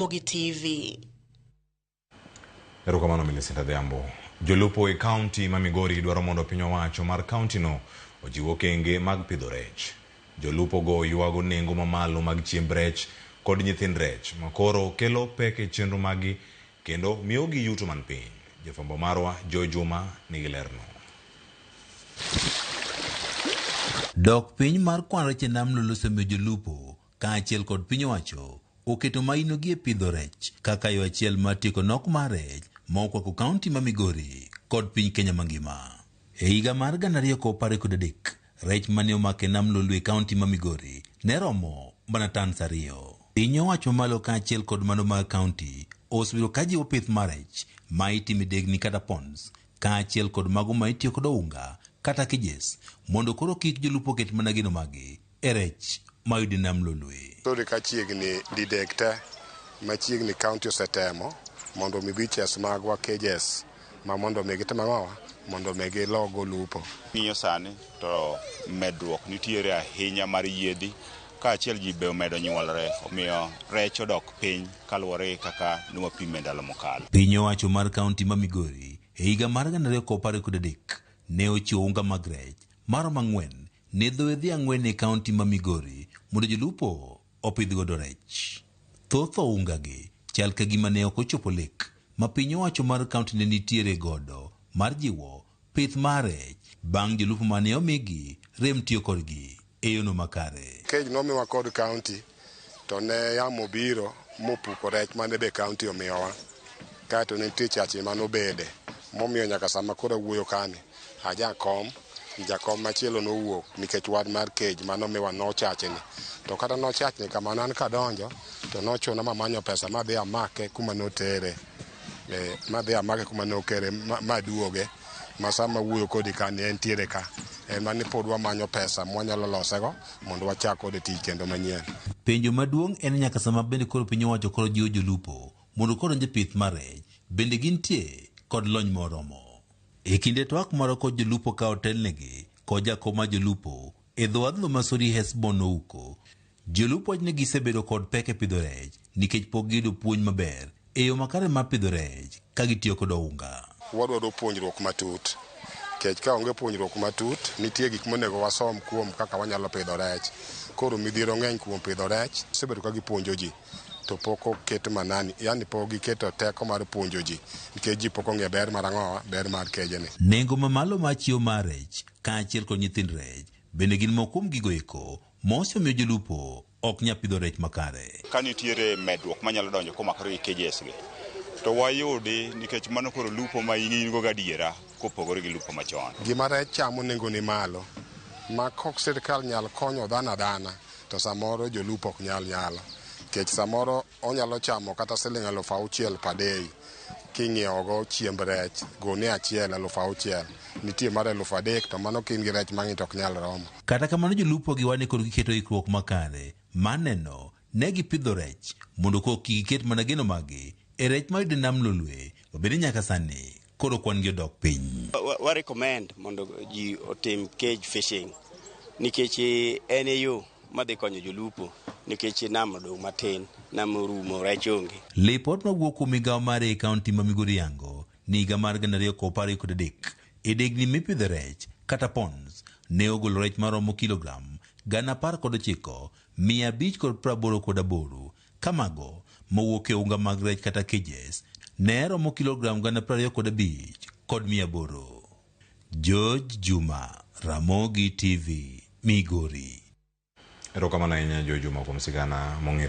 Ramogi TV. Erokamano Millicent Adhiambo. Jolupo e kaunti ma Migori dwaro mondo piny owacho mar kauntino ojiw okenge mag pidho rech. Jolupo go ywago nengo mamalo mag chiemb rech kod nyithind rech makoro kelo pek e chenro maggi kendo miyogi yuto man piny. Jafwambo marwa Joy Juma nigi lerno. Dok piny mar kwan rech e nam Lolwe osemiyo jolupo kaachiel kod piny owacho oketo maino gi e pidho rech kaka yo achiel mar tieko nok mar rech ma okwako kaunti ma Migori kod piny Kenya mangima. E higa mar 2023, rech mane omak e nam Lolwe e kaunti ma Migori ne romo mana tons 2. Piny owacho mamalo kaachiel kod mano mag kaunti osebedo ka jiwo pith mar rech ma itimo e degni kata ponds kaachiel kod mago ma itiyo kod ounga kata cages mondo koro kik jolupo ket mana geno maggi e rech mayudi nam Lolwe. Story ka chiegni didek te machiegni county osetemo mondo mi beaches magwa cages ma mondo mi gitim ang'owa mondo mi gilogo lupo. Ng'iyo sani to medruok nitiere ahinya mar yiedhi kaachiel ji be omedo nyuolre, omiyo rech odok piny kaluwore gi kaka ne wapime e ndalo mokalo. Piny owacho mar kaunti ma Migori e higa mar 2013 ne ochiwo unga mag rech maromo 4 ne dho wedhe 4 e kaunti ma Migori mondo jolupo opidh godo rech. Thoth ounga gi chal ka gima ne ok ochopo lek ma piny owacho mar kaunti ne nitiere godo mar jiwo pith mar rech bang' jolupo mane omigi rem tiyo kodgi e yono makare. Cage nomiwa kod county to ne yamo biro mopuko rech mane be county omiyowa. Kaeto ne nitie chache manobede momiyo nyaka sama koro awuoyo kani ajakom jakom machielo nowuok nikech wach mar cage manomiwa nochachni. To kata nochachni kamano an kadonjo to nochuna mamanyo pesa madhi amake kuma notere. Madhi amake kuma nokere maduoge ma sama wuoyo kodi kani entiere ka. Ema ni pod wamanyo pesa mwanyalo losego mondo wachak kode tich kendo manyien. Penjo maduong' en nyaka sama bende koro piny owacho koro jiwo jolupo mondo koro donj e pith mar rech bende gintie kod lony moromo. E kinde twak moro kod jolupo ka otelnegi kod jakom mar jolupo e dho wadhno ma Sori Hesbon Ouko, jolupo wacho ni gisebedo kod pek e pidho rech nikech pok giyudo puonj maber e yo makare mar pidho rech ka gitiyo kod ounga. Wadwaro puonjruok matut. Nikech ka onge puonjruok matut, nitie gik monego wasom kuom kaka wanyalo pidho rech. Koro midhiero ng'eny kuom pidho rech, osebedo ka gipuonjo ji to pok oket manani, yani pok giketo teko mar puonjo ji nikech ji pok ong'eyo ber mar ang'owa, ber mar kejeni. Nengo mamalo mar chiemo mar rech kaachiel kod nyithind rech bende gin moko kuom gigo eko mosemiyo jolupo ok nyal pidho rech makare. Ka nitiere medruok manyalo donjo komakore gi cages gi, to wayudi nikech mano koro lupo ma in go gadiera kopogore gi lupo machon. Gima rech chamo nengo ni malo, ma kok sirkal nyal konyo dhano adhana to samoro jolupo ok nyal nyalo. Nikech samoro onyalo chamo kata siling 6,000 per day king'iewogo chiemb rech, gone achiel 6,000, nitie mar 3,000 to mano ka in gi rech mang'eny to ok nyal romo. Kata kamano jolupo gi wane kod giketo ikruok makare mar neno ne gipidho rech mondo koro kik giket mana geno maggi e rech mayudo e nam Lolwe ma bende nyaka sani koro kwan gi odok piny. Wa recommend mondo ji otim cage fishing nikech en e yo madhi konyo jolupo nikech nam odong' matin, nam orumo, rech onge. Lipot mawuok kuom migawo mare e kaunti ma Migori yango ni higa mar 2023 e degni mipidhe rech kata ponds ne ogolo rech maromo kilogram 19,588 kamago mowuok e unga mag rech kata cages ne romo kilogram 25,800. George Juma, Ramogi TV, Migori. Erokamano ahinya Joy Juma kuom sigana mong'ith.